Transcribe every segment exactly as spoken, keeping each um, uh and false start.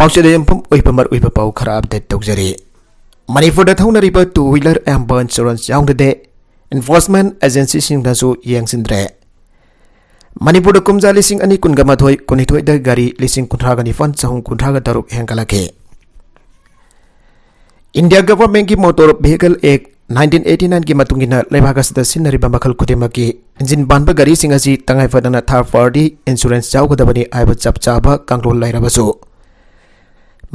ꯄꯥꯎꯆꯦꯗ ꯌꯨꯝꯐꯝ ꯑꯣꯏꯕ ꯃꯔꯨꯑꯣꯏꯕ ꯄꯥꯎ ꯈꯔ ꯑꯞꯗꯦꯠ ꯇꯧꯖꯔꯤ꯫ ꯃꯅꯤꯄꯨꯔꯗ ꯊꯧꯅꯔꯤꯕ ꯇꯨ ꯋꯤꯂꯔ ꯑꯌꯥꯝꯕ ꯏꯟꯁꯨꯔꯦꯟꯁ ꯌꯥꯎꯗꯦ, ꯏꯟꯐꯣꯔꯁꯃꯦꯟ ꯑꯦꯖꯦꯟꯁꯤꯁꯤꯡꯅꯁꯨ ꯌꯦꯡꯁꯤꯟꯗ꯭ꯔꯦ꯫ ꯃꯅꯤꯄꯨꯔꯗ ꯀꯨꯝꯖꯥ ꯂꯤꯁꯤꯡ ꯑꯅꯤ ꯀꯨꯟꯒ ꯃꯥꯊꯣꯏ ꯀꯨꯟꯅꯤꯊꯣꯏꯗ ꯒꯥꯔꯤ ꯂꯤꯁꯤꯡ ꯀꯨꯟꯊ꯭ꯔꯥꯒ ꯅꯤꯄꯥꯟ ꯆꯍꯨꯝ ꯀꯨꯟꯊ꯭ꯔꯥꯒ ꯇꯔꯨꯛ ꯍꯦꯟꯒꯠꯂꯛꯈꯤ꯫ ꯏꯟꯗꯤꯌꯥ ꯒꯚꯔꯟꯃꯦꯟꯠꯀꯤ ꯃꯣꯇꯣꯔ ꯚꯤꯍꯤꯀꯜ ꯑꯦꯛ ꯅꯥꯏꯟꯇꯤꯟ ꯑꯩꯠꯇꯤ ꯅꯥꯏꯟꯒꯤ ꯃꯇꯨꯡ ꯏꯟꯅ ꯂꯩꯕꯥꯛ ꯑꯁꯤꯗ ꯁꯤꯖꯤꯟꯅꯔꯤꯕ ꯃꯈꯜ ꯈꯨꯗꯤꯡꯃꯛꯀꯤ ꯏꯟꯖꯤꯟ ꯄꯥꯟꯕ ꯒꯥꯔꯤꯁꯤꯡ ꯑꯁꯤ ꯇꯉꯥꯏ ꯐꯗꯅ ꯊꯥꯔꯗ ꯄꯥꯔꯇꯤ ꯏꯟꯁꯨꯔꯦꯟꯁ ꯌꯥꯎꯒꯗꯕꯅꯤ ꯍꯥꯏꯕ ꯆꯞ ꯆꯥꯕ ꯀꯥꯡꯂꯣꯟ ꯂꯩꯔꯕꯁꯨ,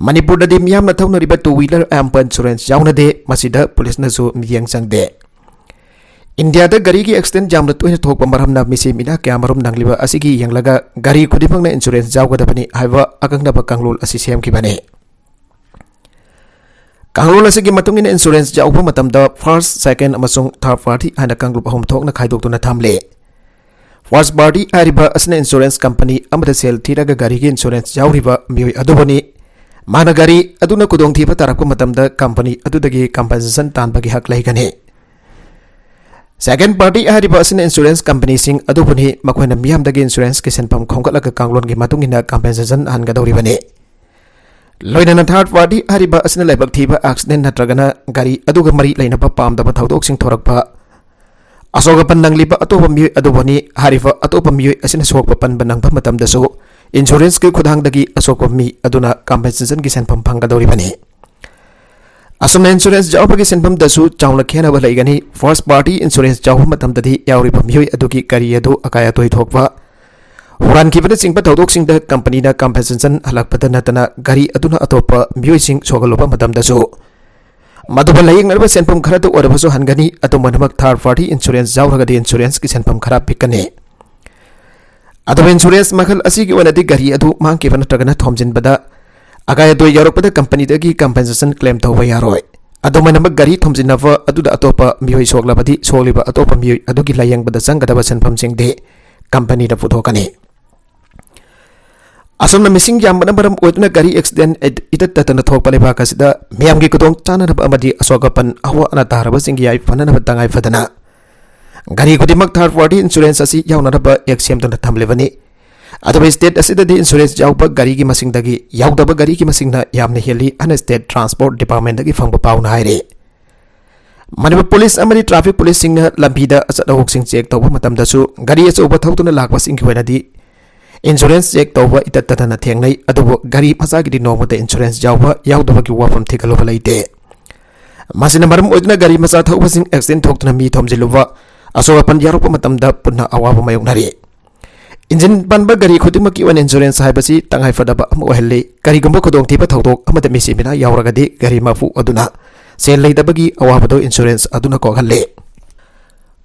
ꯃꯅꯤꯄꯨꯔꯗꯗꯤ ꯃꯤꯌꯥꯝꯅ ꯊꯧꯅꯔꯤꯕ ꯇꯨ ꯋꯤꯂꯔ ꯑꯌꯥꯝꯕ ꯏꯟꯁꯨꯔꯦꯟꯁ ꯌꯥꯎꯅꯗꯦ꯫ ꯃꯁꯤꯗ ꯄꯨꯂꯤꯁꯅꯁꯨ ꯃꯤꯠꯌꯦꯡ ꯆꯪꯗꯦ꯫ ꯏꯟꯗꯤꯌꯥꯗ ꯒꯥꯔꯤꯒꯤ ꯑꯦꯛꯁꯤꯗꯦꯟꯠ ꯌꯥꯝꯅ ꯇꯣꯏꯅ ꯊꯣꯛꯄ ꯃꯔꯝꯅ ꯃꯤꯁꯤ ꯃꯤꯅꯥ ꯀꯌꯥꯃꯔꯨꯝ ꯅꯪꯂꯤꯕ ꯑꯁꯤꯒꯤ ꯌꯦꯡꯂꯒ ꯒꯥꯔꯤ ꯈꯨꯗꯤꯡꯃꯛꯅ ꯏꯟꯁꯨꯔꯦꯟꯁ ꯌꯥꯎꯒꯗꯕꯅꯤ ꯍꯥꯏꯕ ꯑꯀꯛꯅꯕ ꯀꯥꯡꯂꯣꯟ ꯑꯁꯤ ꯁꯦꯝꯈꯤꯕꯅꯤ꯫ ꯀꯥꯡꯂꯣꯟ ꯑꯁꯤꯒꯤ ꯃꯇꯨꯡ ꯏꯟꯅ ꯏꯟꯁꯨꯔꯦꯟꯁ ꯌꯥꯎꯕ ꯃꯇꯝꯗ ꯐꯥꯔꯁ, ꯁꯦꯀꯦꯟ ꯑꯃꯁꯨꯡ ꯊꯥꯔꯗ ꯄꯥꯔꯇꯤ ꯍꯥꯏꯅ ꯀꯥꯡꯂꯨꯞ ꯑꯍꯨꯝ ꯊꯣꯛꯅ ꯈꯥꯏꯗꯣꯛꯇꯨꯅ ꯊꯝꯂꯤ꯫ ꯐꯥꯔꯁ ꯄꯥꯔꯇꯤ ꯍꯥꯏꯔꯤꯕ ꯑꯁꯤꯅ ꯏꯟꯁꯨꯔꯦꯟꯁ ꯀꯝꯄꯅꯤ ꯑꯃꯗ ꯁꯦꯜ ꯊꯤꯔꯒ ꯒꯥꯔꯤꯒꯤ ꯏꯟꯁꯨꯔꯦꯟꯁ ꯌꯥꯎꯔꯤꯕ ꯃꯤꯑꯣꯏ ꯑꯗꯨꯕꯨꯅꯤ꯫ ꯃꯥꯅ ꯒꯥꯔꯤ ꯑꯗꯨꯅ ꯈꯨꯗꯣꯡꯊꯤꯕ ꯇꯥꯔꯛꯄ ꯃꯇꯝꯗ ꯀꯝꯄꯅꯤ ꯑꯗꯨꯗꯒꯤ ꯀꯝꯄꯦꯟꯁꯦꯁꯟ ꯇꯥꯟꯕꯒꯤ ꯍꯛ ꯂꯩꯒꯅꯤ꯫ ꯁꯦꯀꯦꯟ ꯄꯥꯔꯇꯤ ꯍꯥꯏꯔꯤꯕ ꯑꯁꯤꯅ ꯏꯟꯁꯨꯔꯦꯟꯁ ꯀꯝꯄꯅꯤꯁꯤꯡ ꯑꯗꯨꯕꯨꯅꯤ, ꯃꯈꯣꯏꯅ ꯃꯤꯌꯥꯝꯗꯒꯤ ꯏꯟꯁꯨꯔꯦꯟꯁꯀꯤ ꯁꯦꯟꯐꯝ ꯈꯣꯝꯒꯠꯂꯒ ꯀꯥꯡꯂꯣꯟꯒꯤ ꯃꯇꯨꯡ ꯏꯟꯅ ꯀꯝꯄꯦꯟꯁꯦꯁꯟ ꯍꯟꯒꯗꯧꯔꯤꯕꯅꯤ꯫ ꯂꯣꯏꯅꯅ ꯊꯥꯔꯗ ꯄꯥꯔꯇꯤ ꯍꯥꯏꯔꯤꯕ ꯑꯁꯤꯅ ꯂꯥꯏꯕꯛ ꯊꯤꯕ ꯑꯦꯛꯁꯤꯗꯦꯟ ꯅꯠꯇ꯭ꯔꯒꯅ ꯒꯥꯔꯤ ꯑꯗꯨꯒ ꯃꯔꯤ ꯂꯩꯅꯕ ꯄꯥꯝꯗꯕ ꯊꯧꯗꯣꯛꯁꯤꯡ ꯊꯣꯔꯛꯄ, ꯑꯁꯣꯛ ꯑꯄꯟ ꯅꯪꯂꯤꯕ ꯑꯇꯣꯞꯄ ꯃꯤꯑꯣꯏ ꯑꯗꯨꯕꯨꯅꯤ꯫ ꯍꯥꯏꯔꯤꯕ ꯑꯇꯣꯞꯄ ꯃꯤꯑꯣꯏ ꯑꯁꯤꯅ ꯁꯣꯛꯄ ꯄꯟꯕ ꯅꯪꯕ ꯃꯇꯝꯗꯁꯨ ꯏꯟꯁꯨꯔꯦꯟꯁꯀꯤ ꯈꯨꯠꯊꯥꯡꯗꯒꯤ ꯑꯁꯣꯛꯄ ꯃꯤ ꯑꯗꯨꯅ ꯀꯝꯄꯦꯟꯁꯦꯁꯟꯒꯤ ꯁꯦꯟꯐꯝ ꯐꯪꯒꯗꯧꯔꯤꯕꯅꯤ꯫ ꯑꯁꯨꯝꯅ ꯏꯟꯁꯨꯔꯦꯟꯁ ꯌꯥꯎꯕꯒꯤ ꯁꯦꯟꯐꯝꯗꯁꯨ ꯆꯥꯎꯅ ꯈꯦꯠꯅꯕ ꯂꯩꯒꯅꯤ꯫ ꯐꯥꯔꯁ ꯄꯥꯔꯇꯤ ꯏꯟꯁꯨꯔꯦꯟꯁ ꯌꯥꯎꯕ ꯃꯇꯝꯗꯗꯤ ꯌꯥꯎꯔꯤꯕ ꯃꯤꯑꯣꯏ ꯑꯗꯨꯒꯤ ꯒꯥꯔꯤ ꯑꯗꯨ ꯑꯀꯥꯏ ꯑꯇꯣꯏ ꯊꯣꯛꯄ, ꯍꯨꯔꯥꯟꯈꯤꯕꯅꯆꯤꯡꯕ ꯊꯧꯗꯣꯛꯁꯤꯡꯗ ꯀꯝꯄꯅꯤꯅ ꯀꯝꯄꯦꯟꯁꯦꯁꯟ ꯍꯜꯂꯛꯄꯗ ꯅꯠꯇꯅ ꯒꯥꯔꯤ ꯑꯗꯨꯅ ꯑꯇꯣꯞꯄ ꯃꯤꯑꯣꯏꯁꯤꯡ ꯁꯣꯛꯍꯜꯂꯨꯕ ꯃꯇꯝꯗꯁꯨ ꯃꯗꯨꯕꯨ ꯂꯥꯏꯌꯦꯡꯅꯅꯕ ꯁꯦꯟꯐꯝ ꯈꯔꯗ ꯑꯣꯏꯔꯕꯁꯨ ꯍꯟꯒꯅꯤ꯫ ꯑꯗꯨꯝ ꯑꯣꯏꯅꯃꯛ ꯊꯥꯔꯗ ꯄꯥꯔꯇꯤ ꯏꯟꯁꯨꯔꯦꯟꯁ ꯌꯥꯎꯔꯒꯗꯤ ꯏꯟꯁꯨꯔꯦꯟꯁꯀꯤ ꯁꯦꯟꯐꯝ ꯈꯔ ꯄꯤꯛꯀꯅꯤ꯫ ꯑꯗꯨꯕꯨ ꯏꯟꯁꯨꯔꯦꯟꯁ ꯃꯈꯜ ꯑꯁꯤꯒꯤ ꯑꯣꯏꯅꯗꯤ ꯒꯥꯔꯤ ꯑꯗꯨ ꯃꯥꯡꯈꯤꯕ ꯅꯠꯇ꯭ꯔꯒꯅ ꯊꯣꯝꯖꯤꯟꯕꯗ ꯑꯀꯥꯏ ꯑꯇꯣꯏ ꯌꯥꯎꯔꯛꯄꯗ ꯀꯝꯄꯅꯤꯗꯒꯤ ꯀꯝꯄꯦꯟꯁꯦꯁꯟ ꯀ꯭ꯂꯦꯝ ꯇꯧꯕ ꯌꯥꯔꯣꯏ꯫ ꯑꯗꯨꯝ ꯑꯣꯏꯅꯃꯛ ꯒꯥꯔꯤ ꯊꯣꯝꯖꯤꯟꯅꯕ ꯑꯗꯨꯗ ꯑꯇꯣꯞꯄ ꯃꯤꯑꯣꯏ ꯁꯣꯛꯂꯕꯗꯤ ꯁꯣꯛꯂꯤꯕ ꯑꯇꯣꯞꯄ ꯃꯤꯑꯣꯏ ꯑꯗꯨꯒꯤ ꯂꯥꯏꯌꯦꯡꯕꯗ ꯆꯪꯒꯗꯕ ꯁꯦꯟꯐꯝꯁꯤꯡꯗꯤ ꯀꯝꯄꯅꯤꯅ ꯄꯨꯊꯣꯛꯀꯅꯤ꯫ ꯑꯁꯨꯝꯅ ꯃꯤꯁꯤꯡ ꯌꯥꯝꯕꯅ ꯃꯔꯝ ꯑꯣꯏꯗꯨꯅ ꯒꯥꯔꯤ ꯑꯦꯛꯁꯤꯗꯦꯟ ꯏꯇꯠ ꯇꯠꯇꯅ ꯊꯣꯛꯄ ꯂꯩꯕꯥꯛ ꯑꯁꯤꯗ ꯃꯤꯌꯥꯝꯒꯤ ꯈꯨꯗꯣꯡ ꯆꯥꯅꯅꯕ ꯑꯃꯗꯤ ꯑꯁꯣꯛ ꯑꯄꯟ ꯑꯋꯥ ꯑꯅꯥ ꯇꯥꯔꯕꯁꯤꯡꯒꯤ ꯌꯥꯏꯐꯅꯅꯕ ꯇꯉꯥꯏ ꯐꯗꯅ ꯒꯥꯔꯤ ꯈꯨꯗꯤꯡꯃꯛ ꯊꯥꯔꯗ ꯄꯥꯔꯇꯤ ꯏꯟꯁꯨꯔꯦꯟꯁ ꯑꯁꯤ ꯌꯥꯎꯅꯅꯕ ꯑꯦꯛ ꯁꯦꯝꯗꯨꯅ ꯊꯝꯂꯤꯕꯅꯤ꯫ ꯑꯗꯨꯕꯨ state ꯑꯁꯤꯗꯗꯤ insurance ꯌꯥꯎꯕ ꯒꯥꯔꯤꯒꯤ ꯃꯁꯤꯡꯗꯒꯤ ꯌꯥꯎꯗꯕ ꯒꯥꯔꯤꯒꯤ ꯃꯁꯤꯡꯅ ꯌꯥꯝꯅ ꯍꯦꯜꯂꯤ ꯍꯥꯏꯅ state transport departmentꯗꯒꯤ ꯐꯪꯕ ꯄꯥꯎꯅ ꯍꯥꯏꯔꯤ꯫ ꯃꯅꯤꯄꯨꯔ ꯄꯨꯂꯤꯁ ꯑꯃꯗꯤ traffic ꯄꯨꯂꯤꯁꯁꯤꯡꯅ ꯂꯝꯕꯤꯗ ꯑꯆꯠ ꯑꯋꯣꯛꯁꯤꯡ check ꯇꯧꯕ ꯃꯇꯝꯗꯁꯨ ꯒꯥꯔꯤ ꯑꯆꯧꯕ ꯊꯧꯗꯨꯅ ꯂꯥꯛꯄꯁꯤꯡꯒꯤ ꯑꯣꯏꯅꯗꯤ insurance check ꯇꯧꯕ ꯏꯇꯠ ꯇꯠꯇꯅ ꯊꯦꯡꯅꯩ꯫ ꯑꯗꯨꯕꯨ ꯒꯥꯔꯤ ꯃꯆꯥꯒꯤꯗꯤ ꯅꯣꯡꯃꯇ insurance ꯌꯥꯎꯕ ꯌꯥꯎꯗꯕꯒꯤ ꯋꯥꯐꯝ ꯊꯤꯒꯠꯂꯨꯕ ꯂꯩꯇꯦ꯫ ꯃꯁꯤꯅ ꯃꯔꯝ ꯑꯣꯏꯗꯨꯅ ꯒꯥꯔꯤ ꯃꯆꯥ ꯊꯧꯕꯁꯤꯡ accident ꯊꯣꯛꯇꯨꯅ ꯃꯤ ꯊꯣꯝꯖꯤꯜꯂꯨꯕ, ꯑꯁꯣꯛ ꯑꯄꯟ ꯌꯥꯎꯔꯛꯄ ꯃꯇꯝꯗ ꯄꯨꯟꯅ ꯑꯋꯥꯕ ꯃꯥꯌꯣꯛꯅꯔꯤ꯫ ꯏꯟꯖꯤꯟ ꯄꯟꯕ ꯒꯥꯔꯤ ꯈꯨꯗꯤꯡꯃꯛꯀꯤ ꯑꯣꯏꯅ insurance ꯍꯥꯏꯕꯁꯤ ꯇꯉꯥꯏꯐꯗꯕ ꯑꯃ ꯑꯣꯏꯍꯜꯂꯤ꯫ ꯀꯔꯤꯒꯨꯝꯕ ꯈꯨꯗꯣꯡꯊꯤꯕ ꯊꯧꯗꯣꯛ ꯑꯃꯗ ꯃꯤꯁꯤ ꯃꯤꯅꯥ ꯌꯥꯎꯔꯒꯗꯤ ꯒꯥꯔꯤ ꯃꯄꯨ ꯑꯗꯨꯅ ꯁꯦꯜ ꯂꯩꯇꯕꯒꯤ ꯑꯋꯥꯕꯗꯨ insurance ꯑꯗꯨꯅ ꯀꯣꯛꯍꯜꯂꯤ꯫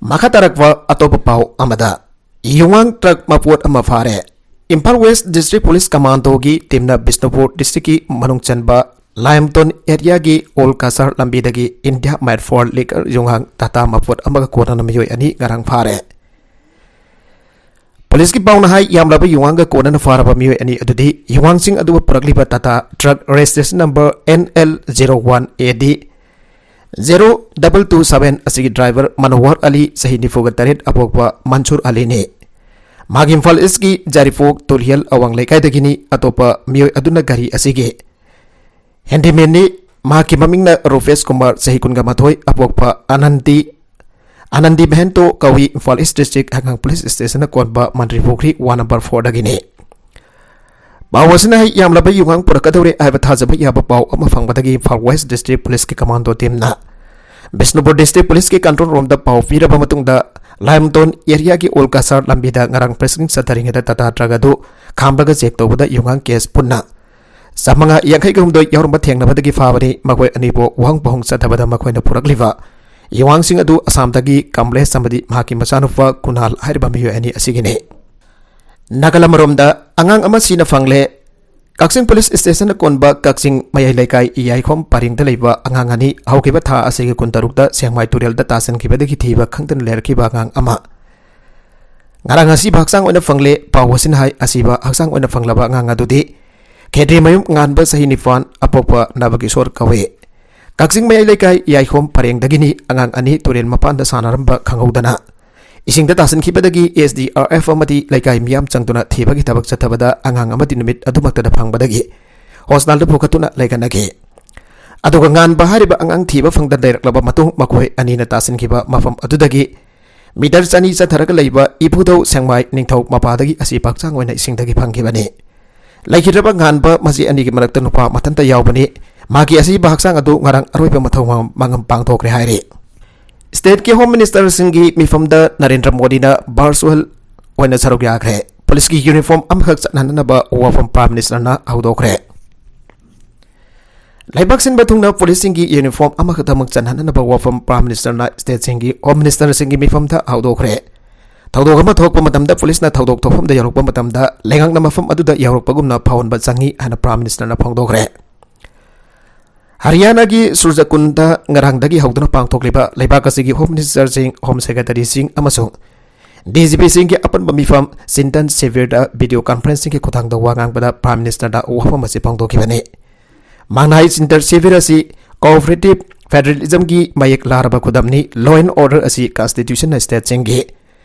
ꯃꯈꯥ ꯇꯥꯔꯛꯄ ꯑꯇꯣꯞꯄ ꯄꯥꯎ ꯑꯃꯗ, ꯌꯨꯉꯥꯡ truck ꯃꯄꯣꯠ ꯑꯃ ꯐꯥꯔꯦ꯫ Imphal West District Police Commandoꯒꯤ teamꯅ Bishnupur districtꯀꯤ ꯃꯅꯨꯡ ꯆꯟꯕ ꯂꯥꯏꯝꯇꯣꯟ areaꯒꯤ Old Cachar ꯂꯝꯕꯤꯗꯒꯤ India Made for Liquor ꯌꯨꯉꯥꯡ Tata ꯃꯄꯣꯠ ꯑꯃꯒ ꯀꯣꯟꯅꯅ ꯃꯤꯑꯣꯏ ꯑꯅꯤ ꯉꯔꯥꯡ ꯐꯥꯔꯦ꯫ ꯄꯨꯂꯤꯁꯀꯤ ꯄꯥꯎꯅ ꯍꯥꯏ, ꯌꯥꯝꯂꯕ ꯌꯨꯉꯥꯡꯒ ꯀꯣꯟꯅꯅ ꯐꯥꯔꯕ ꯃꯤꯑꯣꯏ ꯑꯅꯤ ꯑꯗꯨꯗꯤ ꯌꯨꯉꯥꯡꯁꯤꯡ ꯑꯗꯨꯕꯨ ꯄꯨꯔꯛꯂꯤꯕ Tata truck registration number N L zero one A D zero double two seven ꯑꯁꯤꯒꯤ driver ꯃꯅꯣꯍꯔ ꯑꯂꯤ, ꯆꯍꯤ ꯅꯤꯐꯨꯒ ꯇꯔꯦꯠ, ꯑꯄꯣꯛꯄ ꯃꯟꯁꯨꯔ ꯑꯂꯤꯅꯤ꯫ ꯃꯍꯥꯛ ꯏꯝꯐꯥꯜ Eastꯀꯤ ꯖꯥꯔꯤꯄꯣꯛ ꯇꯨꯂꯤꯍꯦꯜ ꯑꯋꯥꯡ ꯂꯩꯀꯥꯏꯗꯒꯤꯅꯤ꯫ ꯑꯇꯣꯞꯄ ꯃꯤꯑꯣꯏ ꯑꯗꯨꯅ ꯒꯥꯔꯤ ꯑꯁꯤꯒꯤ handymanꯅꯤ꯫ ꯃꯍꯥꯛꯀꯤ ꯃꯃꯤꯡꯅ ꯔꯨꯄꯦꯁ ꯀꯨꯃꯥꯔ, ꯆꯍꯤ ꯀꯨꯟꯒ ꯃꯥꯊꯣꯏ, ꯑꯄꯣꯛꯄ ꯑꯅꯟꯗꯤ, ꯑꯅꯟꯗꯤ ꯃꯍꯦꯟꯇꯣ ꯀꯧꯏ, ꯏꯝꯐꯥꯜ East District ꯍꯩꯉꯥꯡ Police Stationꯅ ꯀꯣꯟꯕ ꯃꯟꯇ꯭ꯔꯤ ꯄꯨꯈ꯭ꯔꯤ one number fourꯗꯒꯤꯅꯤ꯫ ꯄꯥꯎ ꯑꯁꯤꯅ ꯍꯥꯏ, ꯌꯥꯝꯂꯕ ꯌꯨꯉꯥꯡ ꯄꯨꯔꯛꯀꯗꯧꯔꯦ ꯍꯥꯏꯕ ꯊꯥꯖꯕ ꯌꯥꯕ ꯄꯥꯎ ꯑꯃ ꯐꯪꯕꯗꯒꯤ Imphal West District Policeꯀꯤ commando teamꯅ Bishnupur District Policeꯀꯤ control roomꯗ ꯄꯥꯎ ꯄꯤꯔꯕ ꯃꯇꯨꯡꯗ ꯂꯥꯏꯝꯇꯣꯟ areaꯒꯤ Old Cachar ꯂꯝꯕꯤꯗ ꯉꯔꯥꯡ pressing ꯆꯠꯊꯔꯤꯉꯩꯗ ꯇꯥꯇꯥ truck ꯑꯗꯨ ꯈꯥꯝꯂꯒ check ꯇꯧꯕꯗ ꯌꯨꯉꯥꯡ case ꯄꯨꯟꯅ ꯆꯥꯃꯉꯥ ꯌꯥꯡꯈꯩꯒ ꯍꯨꯝꯗꯣꯏ ꯌꯥꯎꯔꯝꯕ ꯊꯦꯡꯅꯕꯗꯒꯤ ꯐꯥꯕꯅꯤ꯫ ꯃꯈꯣꯏ ꯑꯅꯤꯕꯨ ꯋꯥꯍꯪ ꯄꯥꯎꯍꯪ ꯆꯠꯊꯕꯗ ꯃꯈꯣꯏꯅ ꯄꯨꯔꯛꯂꯤꯕ ꯌꯨꯋꯥꯡꯁꯤꯡ ꯑꯗꯨ ꯑꯁꯥꯝꯗꯒꯤ ꯀꯝꯂꯦꯁ ꯑꯃꯗꯤ ꯃꯍꯥꯛꯀꯤ ꯃꯆꯥꯅꯨꯄꯥ ꯀꯨꯅꯥꯜ ꯍꯥꯏꯔꯤꯕ ꯃꯤꯑꯣꯏ ꯑꯅꯤ ꯑꯁꯤꯒꯤꯅꯤ꯫ ꯅꯥꯒꯥꯂꯝ ꯑꯔꯣꯝꯗ ꯑꯉꯥꯡ ꯑꯃ ꯁꯤꯅ ꯐꯪꯂꯦ꯫ ꯀꯛꯆꯤꯡ ꯄꯨꯂꯤꯁ ꯁ꯭ꯇꯦꯁꯟꯅ ꯀꯣꯟꯕ ꯀꯛꯆꯤꯡ ꯃꯌꯥꯏ ꯂꯩꯀꯥꯏ ꯏꯌꯥꯏꯈꯣꯝ ꯄꯔꯦꯡꯗ ꯂꯩꯕ ꯑꯉꯥꯡ ꯑꯅꯤ ꯍꯧꯈꯤꯕ ꯊꯥ ꯑꯁꯤꯒꯤ ꯀꯨꯟꯇꯔꯨꯛꯇ ꯁꯦꯡꯃꯥꯏ ꯇꯨꯔꯦꯜꯗ ꯇꯥꯁꯤꯟꯈꯤꯕꯗꯒꯤ ꯊꯤꯕ ꯈꯪꯗꯅ ꯂꯩꯔꯛꯈꯤꯕ ꯑꯉꯥꯡ ꯑꯃ ꯉꯔꯥꯡ ꯑꯁꯤꯕ ꯍꯛꯆꯥꯡ ꯑꯣꯏꯅ ꯐꯪꯂꯦ꯫ ꯄꯥꯎ ꯑꯁꯤꯅ ꯍꯥꯏ, ꯑꯁꯤꯕ ꯍꯛꯆꯥꯡ ꯑꯣꯏꯅ ꯐꯪꯂꯕ ꯑꯉꯥꯡ ꯑꯗꯨꯗꯤ ꯈꯦꯇ꯭ꯔꯤꯃꯌꯨꯝ ꯉꯥꯟꯕ, ꯆꯍꯤ ꯅꯤꯄꯥꯟ, ꯑꯄꯣꯛꯄ ꯅꯕꯀꯤꯁꯣꯔ ꯀꯧꯏ꯫ ꯀꯛꯆꯤꯡ ꯃꯌꯥꯏ ꯂꯩꯀꯥꯏ ꯌꯥꯏꯈꯣꯝ ꯄꯔꯦꯡꯗꯒꯤꯅꯤ꯫ ꯑꯉꯥꯡ ꯑꯅꯤ ꯇꯨꯔꯦꯜ ꯃꯄꯥꯟꯗ ꯁꯥꯟꯅꯔꯝꯕ ꯈꯪꯍꯧꯗꯅ ꯏꯁꯤꯡꯗ ꯇꯥꯁꯤꯟꯈꯤꯕꯗꯒꯤ S D R F ꯑꯃꯗꯤ ꯂꯩꯀꯥꯏ ꯃꯤꯌꯥꯝ ꯆꯪꯗꯨꯅ ꯊꯤꯕꯒꯤ ꯊꯕꯛ ꯆꯠꯊꯕꯗ ꯑꯉꯥꯡ ꯑꯃꯗꯤ ꯅꯨꯃꯤꯠ ꯑꯗꯨꯃꯛꯇꯗ ꯐꯪꯕꯗꯒꯤ ꯍꯣꯁꯄꯤꯇꯥꯜꯗ ꯄꯨꯈꯠꯇꯨꯅ ꯂꯩꯉꯥꯛꯅꯈꯤ꯫ ꯑꯗꯨꯒ ꯉꯥꯟꯕ ꯍꯥꯏꯔꯤꯕ ꯑꯉꯥꯡ ꯊꯤꯕ ꯐꯪꯗ ꯂꯩꯔꯛꯂꯕ ꯃꯇꯨꯡ ꯃꯈꯣꯏ ꯑꯅꯤꯅ ꯇꯥꯁꯤꯟꯈꯤꯕ ꯃꯐꯝ ꯑꯗꯨꯗꯒꯤ ꯃꯤꯇꯔ ꯆꯅꯤ ꯆꯠꯊꯔꯒ ꯂꯩꯕ ꯏꯕꯨꯙꯧ ꯁꯦꯡꯃꯥꯏ ꯅꯤꯡꯊꯧ ꯃꯄꯥꯗꯒꯤ ꯑꯁꯤ ꯄꯥꯛꯆꯥꯡ ꯑꯣꯏꯅ ꯏꯁꯤꯡꯗꯒꯤ ꯐꯪꯈꯤꯕꯅꯤ꯫ ꯂꯩꯈꯤꯗ꯭ꯔꯕ ꯉꯥꯟꯕ ꯃꯁꯤ ꯑꯅꯤꯒꯤ ꯃꯔꯛꯇ ꯅꯨꯄꯥ ꯃꯊꯟꯇ ꯌꯥꯎꯕꯅꯤ꯫ ꯃꯍꯥꯛꯀꯤ ꯑꯁꯤꯕ ꯍꯛꯆꯥꯡ ꯑꯗꯨ ꯉꯔꯥꯡ ꯑꯔꯣꯏꯕ ꯃꯊꯧ ꯃꯉꯝ ꯄꯥꯡꯊꯣꯛꯈ꯭ꯔꯦ ꯍꯥꯏꯔꯤ꯫ ꯁ꯭ꯇꯦꯠꯀꯤ ꯍꯣꯝ ꯃꯤꯅꯤꯁꯇꯔꯁꯤꯡꯒꯤ ꯃꯤꯐꯝꯗ ꯅꯔꯦꯟꯗ꯭ꯔ ꯃꯣꯗꯤꯅ ꯚꯔꯆꯨꯑꯦꯜ ꯑꯣꯏꯅ ꯁꯔꯨꯛ ꯌꯥꯈ꯭ꯔꯦ꯫ ꯄꯨꯂꯤꯁꯀꯤ ꯌꯨꯅꯤꯐꯣꯔꯝ ꯑꯃꯈꯛ ꯆꯠꯅꯍꯟꯅꯕ ꯋꯥꯐꯝ ꯄ꯭ꯔꯥꯏꯝ ꯃꯤꯅꯤꯁꯇꯔꯅ ꯍꯧꯗꯣꯛꯈ꯭ꯔꯦ꯫ ꯂꯩꯕꯥꯛ ꯁꯤꯟꯕ ꯊꯨꯡꯅ ꯄꯨꯂꯤꯁꯁꯤꯡꯒꯤ ꯌꯨꯅꯤꯐꯣꯔꯝ ꯑꯃꯈꯛꯇꯃꯛ ꯆꯠꯅꯍꯟꯅꯕ ꯋꯥꯐꯝ ꯄ꯭ꯔꯥꯏꯝ ꯃꯤꯅꯤꯁꯇꯔꯅ ꯁ꯭ꯇꯦꯠꯁꯤꯡꯒꯤ ꯍꯣꯝ ꯃꯤꯅꯤꯁꯇꯔꯁꯤꯡꯒꯤ ꯃꯤꯐꯝꯗ ꯍꯧꯗꯣꯛꯈ꯭ꯔꯦ꯫ ꯊꯧꯗꯣꯛ ꯑꯃ ꯊꯣꯛꯄ ꯃꯇꯝꯗ ꯄꯨꯂꯤꯁꯅ ꯊꯧꯗꯣꯛ ꯊꯣꯛꯐꯝꯗ ꯌꯧꯔꯛꯄ ꯃꯇꯝꯗ ꯂꯩꯉꯥꯛꯅ ꯃꯐꯝ ꯑꯗꯨꯗ ꯌꯧꯔꯛꯄꯒꯨꯝꯅ ꯐꯥꯎꯍꯟꯕ ꯆꯪꯏ ꯍꯥꯏꯅ ꯄ꯭ꯔꯥꯏꯝ ꯃꯤꯅꯤꯁꯇꯔꯅ ꯐꯣꯡꯗꯣꯛꯈ꯭ꯔꯦ꯫ ꯍꯔꯤꯌꯥꯅꯥꯒꯤ ꯁꯨꯔꯖꯀꯨꯟꯗ ꯉꯔꯥꯡꯗꯒꯤ ꯍꯧꯗꯨꯅ ꯄꯥꯡꯊꯣꯛꯂꯤꯕ ꯂꯩꯕꯥꯛ ꯑꯁꯤꯒꯤ ꯍꯣꯝ ꯃꯤꯅꯤꯁꯇꯔꯁꯤꯡ, ꯍꯣꯝ ꯁꯦꯀ꯭ꯔꯦꯇꯔꯤꯁꯤꯡ ꯑꯃꯁꯨꯡ D G Pꯁꯤꯡꯒꯤ ꯑꯄꯨꯟꯕ ꯃꯤꯐꯝ ꯆꯤꯟꯇꯟ ꯁꯤꯕꯤꯔꯗ ꯚꯤꯗꯤꯑꯣ ꯀꯟꯐꯔꯦꯟꯁꯤꯡꯒꯤ ꯈꯨꯠꯊꯥꯡꯗ ꯋꯥ ꯉꯥꯡꯕꯗ ꯄ꯭ꯔꯥꯏꯝ ꯃꯤꯅꯤꯁꯇꯔꯗ ꯋꯥꯐꯝ ꯑꯁꯤ ꯐꯣꯡꯗꯣꯛꯈꯤꯕꯅꯤ꯫ ꯃꯥꯡꯅꯥꯏ ꯆꯤꯟꯇꯟ ꯁꯤꯕꯤꯔ ꯑꯁꯤ ꯀꯣꯑꯣꯄꯔꯦꯇꯤꯚ ꯐꯦꯗꯔꯦꯂꯤꯖꯝꯒꯤ ꯃꯌꯦꯛ ꯂꯥꯔꯕ ꯈꯨꯗꯝꯅꯤ꯫ Law and order ꯑꯁꯤ ꯀꯟꯁꯇꯤꯇ꯭ꯌꯨꯁꯟꯅ ꯁ꯭ꯇꯦꯠꯁꯤꯡꯒꯤ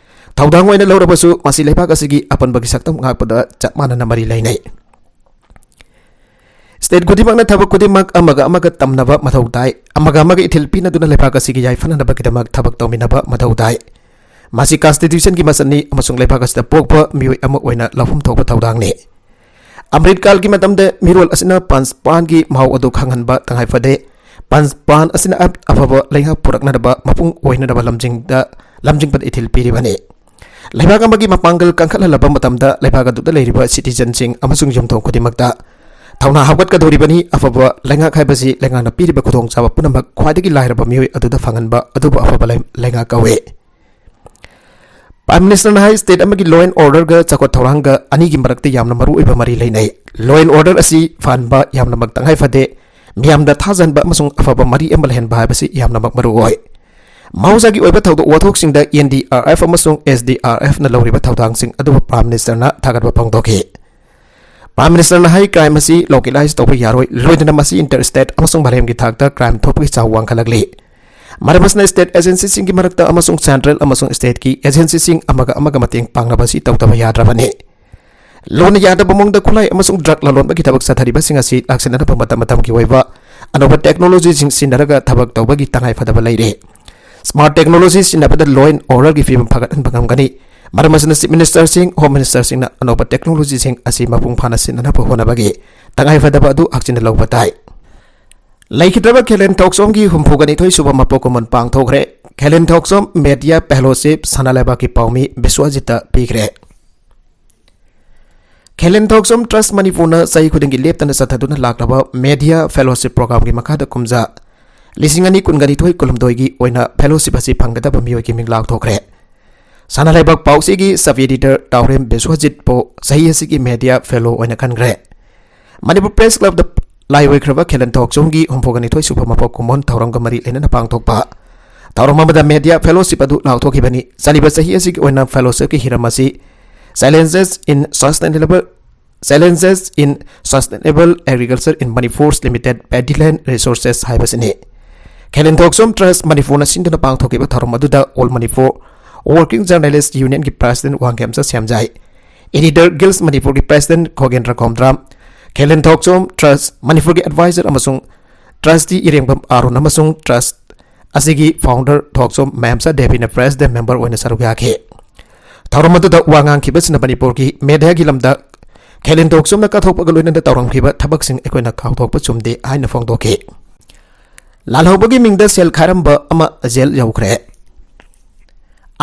ꯊꯧꯗꯥꯡ ꯑꯣꯏꯅ ꯂꯧꯔꯕꯁꯨ ꯃꯁꯤ ꯂꯩꯕꯥꯛ ꯑꯁꯤꯒꯤ ꯑꯄꯨꯟꯕꯒꯤ ꯁꯛꯇꯝ ꯉꯥꯛꯄꯗ ꯆꯞ ꯃꯥꯟꯅꯅ ꯃꯔꯤ ꯂꯩꯅꯩ꯫ ꯁ꯭ꯇꯦꯠ ꯈꯨꯗꯤꯡꯃꯛꯅ ꯊꯕꯛ ꯈꯨꯗꯤꯡꯃꯛ ꯑꯃꯒ ꯑꯃꯒ ꯇꯝꯅꯕ ꯃꯊꯧ ꯇꯥꯏ꯫ ꯑꯃꯒ ꯑꯃꯒ ꯏꯊꯤꯜ ꯄꯤꯅꯗꯨꯅ ꯂꯩꯕꯥꯛ ꯑꯁꯤꯒꯤ ꯌꯥꯏꯐꯅꯅꯕꯒꯤꯗꯃꯛ ꯊꯕꯛ ꯇꯧꯃꯤꯟꯅꯕ ꯃꯊꯧ ꯇꯥꯏ꯫ ꯃꯁꯤ ꯀꯟꯁꯇꯤꯇ꯭ꯌꯨꯁꯟꯒꯤ ꯃꯆꯠꯅꯤ ꯑꯃꯁꯨꯡ ꯂꯩꯕꯥꯛ ꯑꯁꯤꯗ ꯄꯣꯛꯄ ꯃꯤꯑꯣꯏ ꯑꯃ ꯑꯣꯏꯅ ꯂꯧꯐꯝ ꯊꯣꯛꯄ ꯊꯧꯗꯥꯡꯅꯤ꯫ ꯑꯃ꯭ꯔꯤꯠ ꯀꯥꯜꯒꯤ ꯃꯇꯝꯗ ꯃꯤꯔꯣꯜ ꯑꯁꯤꯅ ꯄꯥꯟ ꯄꯥꯟꯒꯤ ꯃꯍꯥꯎ ꯑꯗꯨ ꯈꯪꯍꯟꯕ ꯇꯉꯥꯏ ꯐꯗꯦ꯫ ꯄꯥꯟ ꯄꯥꯟ ꯑꯁꯤꯅ ꯑꯞ-, ꯑꯐꯕ ꯂꯩꯉꯥꯛ ꯄꯨꯔꯛꯅꯅꯕ ꯃꯄꯨꯡ ꯑꯣꯏꯅꯅꯕ ꯂꯝꯖꯤꯡꯗ, ꯂꯝꯖꯤꯡꯕꯗ ꯏꯊꯤꯜ ꯄꯤꯔꯤꯕꯅꯤ꯫ ꯂꯩꯕꯥꯛ ꯑꯃꯒꯤ ꯃꯄꯥꯡꯒꯜ ꯀꯟꯈꯠꯍꯜꯂꯕ ꯃꯇꯝꯗ ꯂꯩꯕꯥꯛ ꯑꯗꯨꯗ ꯂꯩꯔꯤꯕ ꯁꯤꯇꯤꯖꯟꯁꯤꯡ ꯑꯃꯁꯨꯡ ꯌꯨꯝꯊꯣꯡ ꯈꯨꯗꯤꯡꯃꯛꯇ ꯊꯧꯅꯥ ꯍꯥꯞꯀꯠꯀꯗꯧꯔꯤꯕꯅꯤ꯫ ꯑꯐꯕ ꯂꯩꯉꯥꯛ ꯍꯥꯏꯕꯁꯤ ꯂꯩꯉꯥꯛꯅ ꯄꯤꯔꯤꯕ ꯈꯨꯗꯣꯡꯆꯥꯕ ꯄꯨꯝꯅꯃꯛ ꯈ꯭ꯋꯥꯏꯗꯒꯤ ꯂꯥꯏꯔꯕ ꯃꯤꯑꯣꯏ ꯑꯗꯨꯗ ꯐꯪꯍꯟꯕ ꯑꯗꯨꯕꯨ ꯑꯐꯕ ꯂꯩ-, ꯂꯩꯉꯥꯛ ꯀꯧꯏ꯫ ꯄ꯭ꯔꯥꯏꯝ ꯃꯤꯅꯤꯁꯇꯔꯅ ꯍꯥꯏ, ꯁ꯭ꯇꯦꯠ ꯑꯃꯒꯤ law and orderꯒ ꯆꯥꯎꯈꯠ ꯊꯧꯔꯥꯡꯒ ꯑꯅꯤꯒꯤ ꯃꯔꯛꯇ ꯌꯥꯝꯅ ꯃꯔꯨꯑꯣꯏꯕ ꯃꯔꯤ ꯂꯩꯅꯩ꯫ Law and order ꯑꯁꯤ ꯐꯍꯟꯕ ꯌꯥꯝꯅꯃꯛ ꯇꯉꯥꯏ ꯐꯗꯦ꯫ ꯃꯤꯌꯥꯝꯗ ꯊꯥꯖꯍꯟꯕ ꯑꯃꯁꯨꯡ ꯑꯐꯕ ꯃꯔꯤ ꯑꯃ ꯂꯩꯍꯟꯕ ꯍꯥꯏꯕꯁꯤ ꯌꯥꯝꯅꯃꯛ ꯃꯔꯨ ꯑꯣꯏ꯫ ꯃꯍꯧꯁꯥꯒꯤ ꯑꯣꯏꯕ ꯊꯧꯗꯣꯛ ꯋꯥꯊꯣꯛꯁꯤꯡꯗ N D R F ꯑꯃꯁꯨꯡ S D R Fꯅ ꯂꯧꯔꯤꯕ ꯊꯧꯗꯥꯡꯁꯤꯡ ꯑꯗꯨꯕꯨ ꯄ꯭ꯔꯥꯏꯝ ꯃꯤꯅꯤꯁꯇꯔꯅ ꯊꯥꯒꯠꯄ ꯐꯣꯡꯗꯣꯛꯈꯤ꯫ ꯄ꯭ꯔꯥꯏꯝ ꯃꯤꯅꯤꯁꯇꯔꯅ ꯍꯥꯏ, ꯀ꯭ꯔꯥꯏꯝ ꯑꯁꯤ ꯂꯣꯀꯦꯂꯥꯏꯖ ꯇꯧꯕ ꯌꯥꯔꯣꯏ, ꯂꯣꯏꯅꯅ ꯃꯁꯤ ꯏꯟꯇꯔ ꯁ꯭ꯇꯦꯠ ꯑꯃꯁꯨꯡ ꯃꯥꯂꯦꯝꯒꯤ ꯊꯥꯛꯇ ꯀ꯭ꯔꯥꯏꯝ ꯊꯣꯛꯄꯒꯤ ꯆꯥꯡ ꯋꯥꯡꯈꯠꯂꯛꯂꯤ꯫ ꯃꯔꯝ ꯑꯁꯤꯅ state agencyꯁꯤꯡꯒꯤ ꯃꯔꯛꯇ ꯑꯃꯁꯨꯡ central ꯑꯃꯁꯨꯡ stateꯀꯤ agencyꯁꯤꯡ ꯑꯃꯒ ꯑꯃꯒ ꯃꯇꯦꯡ ꯄꯥꯡꯅꯕ ꯑꯁꯤ ꯇꯧꯗꯕ ꯌꯥꯗ꯭ꯔꯕꯅꯤ꯫ ꯂꯣꯟꯅ ꯌꯥꯗꯕ ꯃꯑꯣꯡꯗ ꯈꯨꯠꯂꯥꯏ ꯑꯃꯁꯨꯡ drug ꯂꯂꯣꯟꯕꯒꯤ ꯊꯕꯛ ꯆꯠꯊꯔꯤꯕꯁꯤꯡ ꯑꯁꯤ ꯂꯥꯛꯁꯤꯟꯅꯅꯕ ꯃꯇꯝ ꯃꯇꯝꯒꯤ ꯑꯣꯏꯕ ꯑꯅꯧꯕ technologyꯁꯤꯡ ꯁꯤꯖꯤꯟꯅꯔꯒ ꯊꯕꯛ ꯇꯧꯕꯒꯤ ꯇꯉꯥꯏ ꯐꯗꯕ ꯂꯩꯔꯦ꯫ Smart technology ꯁꯤꯖꯤꯟꯅꯕꯗ law and orderꯒꯤ ꯐꯤꯕꯝ ꯐꯒꯠꯍꯟꯕ ꯉꯝꯒꯅꯤ꯫ ꯃꯔꯝ ꯑꯁꯤꯅ Chief Ministerꯁꯤꯡ, Home Ministerꯁꯤꯡꯅ ꯑꯅꯧꯕ technologyꯁꯤꯡ ꯑꯁꯤ ꯃꯄꯨꯡ ꯐꯥꯅ ꯁꯤꯖꯤꯟꯅꯅꯕ ꯍꯣꯠꯅꯕꯒꯤ ꯇꯉꯥꯏ ꯐꯗꯕ ꯑꯗꯨ ꯍꯛꯆꯤꯟꯅ ꯂꯧꯕ ꯇꯥꯏ꯫ ꯂꯩꯈꯤꯗ꯭ꯔꯕ ꯈꯦꯂꯦꯟ ꯊꯣꯛꯆꯣꯝꯒꯤ ꯍꯨꯝꯐꯨꯒ ꯅꯤꯊꯣꯏ ꯁꯨꯕ ꯃꯄꯣꯛ ꯀꯨꯝꯑꯣꯟ ꯄꯥꯡꯊꯣꯛꯈ꯭ꯔꯦ꯫ ꯈꯦꯂꯦꯟ ꯊꯣꯛꯆꯣꯝ Media Fellowship ꯁꯅꯥ ꯂꯩꯕꯥꯛꯀꯤ ꯄꯥꯎꯃꯤ ꯕꯤꯁ꯭ꯋꯖꯤꯠꯇ ꯄꯤꯈ꯭ꯔꯦ꯫ ꯈꯦꯂꯦꯟ ꯊꯣꯛꯆꯣꯝ Trust ꯃꯅꯤꯄꯨꯔꯅ ꯆꯍꯤ ꯈꯨꯗꯤꯡꯒꯤ ꯂꯦꯞꯇꯅ ꯆꯠꯊꯗꯨꯅ ꯂꯥꯛꯂꯕ Media Fellowship Programꯒꯤ ꯃꯈꯥꯗ ꯀꯨꯝꯖꯥ ꯂꯤꯁꯤꯡ ꯑꯅꯤ ꯀꯨꯟꯒ ꯅꯤꯊꯣꯏ ꯀꯨꯟꯍꯨꯝꯗꯣꯏꯒꯤ ꯑꯣꯏꯅ fellowship ꯑꯁꯤ ꯐꯪꯒꯗꯕ ꯃꯤꯑꯣꯏꯒꯤ ꯃꯤꯡ ꯂꯥꯎꯊꯣꯛꯈ꯭ꯔꯦ꯫ ꯁꯅꯥ ꯂꯩꯕꯥꯛ ꯄꯥꯎꯆꯦꯒꯤ sub editor ꯇꯥꯎꯔꯦꯝ ꯕꯤꯁ꯭ꯋꯖꯤꯠꯄꯨ ꯆꯍꯤ ꯑꯁꯤꯒꯤ Media Fellow ꯑꯣꯏꯅ ꯈꯟꯈ꯭ꯔꯦ꯫ ꯃꯅꯤꯄꯨꯔ Press Clubꯇ ꯂꯥꯏ ꯑꯣꯏꯈ꯭ꯔꯕ ꯈꯦꯂꯦꯟ ꯊꯣꯛꯆꯣꯝꯒꯤ ꯍꯨꯝꯐꯨꯒ ꯅꯤꯊꯣꯏ ꯁꯨꯕ ꯃꯄꯣꯛ ꯀꯨꯝꯑꯣꯟ ꯊꯧꯔꯝꯒ ꯃꯔꯤ ꯂꯩꯅꯅ ꯄꯥꯡꯊꯣꯛꯄ ꯊꯧꯔꯝ ꯑꯃꯗ Media Fellowship ꯑꯗꯨ ꯂꯥꯎꯊꯣꯛꯈꯤꯕꯅꯤ꯫ ꯆꯠꯂꯤꯕ ꯆꯍꯤ ꯑꯁꯤꯒꯤ ꯑꯣꯏꯅ fellowshipꯀꯤ ꯍꯤꯔꯝ ꯑꯁꯤ Challenges in Sustainable Challenges in Sustainable Agriculture in Manipur's Limited Paddyland Resources ꯍꯥꯏꯕꯁꯤꯅꯤ꯫ ꯈꯦꯂꯦꯟ ꯊꯣꯛꯆꯣꯝ Trust ꯃꯅꯤꯄꯨꯔꯅ ꯁꯤꯟꯗꯨꯅ ꯄꯥꯡꯊꯣꯛꯈꯤꯕ ꯊꯧꯔꯝ ꯑꯗꯨꯗ All Manipur Working Journalist Unionꯒꯤ President ꯋꯥꯡꯈꯦꯝꯆ ꯁꯦꯝꯖꯥꯏ, Editor Guild ꯃꯅꯤꯄꯨꯔꯒꯤ President ꯈꯣꯒꯦꯟꯗ꯭ꯔ ꯈꯣꯝꯗ꯭ꯔꯥꯝ, ꯈꯦꯂꯦꯟ ꯊꯣꯛꯆꯣꯝ Trust ꯃꯅꯤꯄꯨꯔꯒꯤ Advisor ꯑꯃꯁꯨꯡ Trustee ꯏꯔꯦꯡꯕꯝ ꯑꯥꯔꯣꯟ ꯑꯃꯁꯨꯡ Trust ꯑꯁꯤꯒꯤ founder ꯊꯣꯛꯆꯣꯝ ꯃꯌꯥꯝꯆꯥ ꯗꯦꯕꯤꯅ President Member ꯑꯣꯏꯅ ꯁꯔꯨꯛ ꯌꯥꯈꯤ꯫ ꯊꯧꯔꯝ ꯑꯗꯨꯗ ꯋꯥ ꯉꯥꯡꯈꯤꯕꯁꯤꯅ ꯃꯅꯤꯄꯨꯔꯒꯤ mediaꯒꯤ ꯂꯝꯗ ꯈꯦꯂꯦꯟ ꯊꯣꯛꯆꯣꯝꯅ ꯀꯠꯊꯣꯛꯄꯒ ꯂꯣꯏꯅꯅ ꯇꯧꯔꯝꯈꯤꯕ ꯊꯕꯛꯁꯤꯡ ꯑꯩꯈꯣꯏꯅ ꯀꯥꯎꯊꯣꯛꯄ ꯆꯨꯝꯗꯦ ꯍꯥꯏꯅ ꯐꯣꯡꯗꯣꯛꯈꯤ꯫ ꯂꯥꯜꯍꯧꯕꯒꯤ ꯃꯤꯡꯗ ꯁꯦꯜ ꯈꯥꯏꯔꯝꯕ ꯑꯃ jail ꯌꯧꯈ꯭ꯔꯦ꯫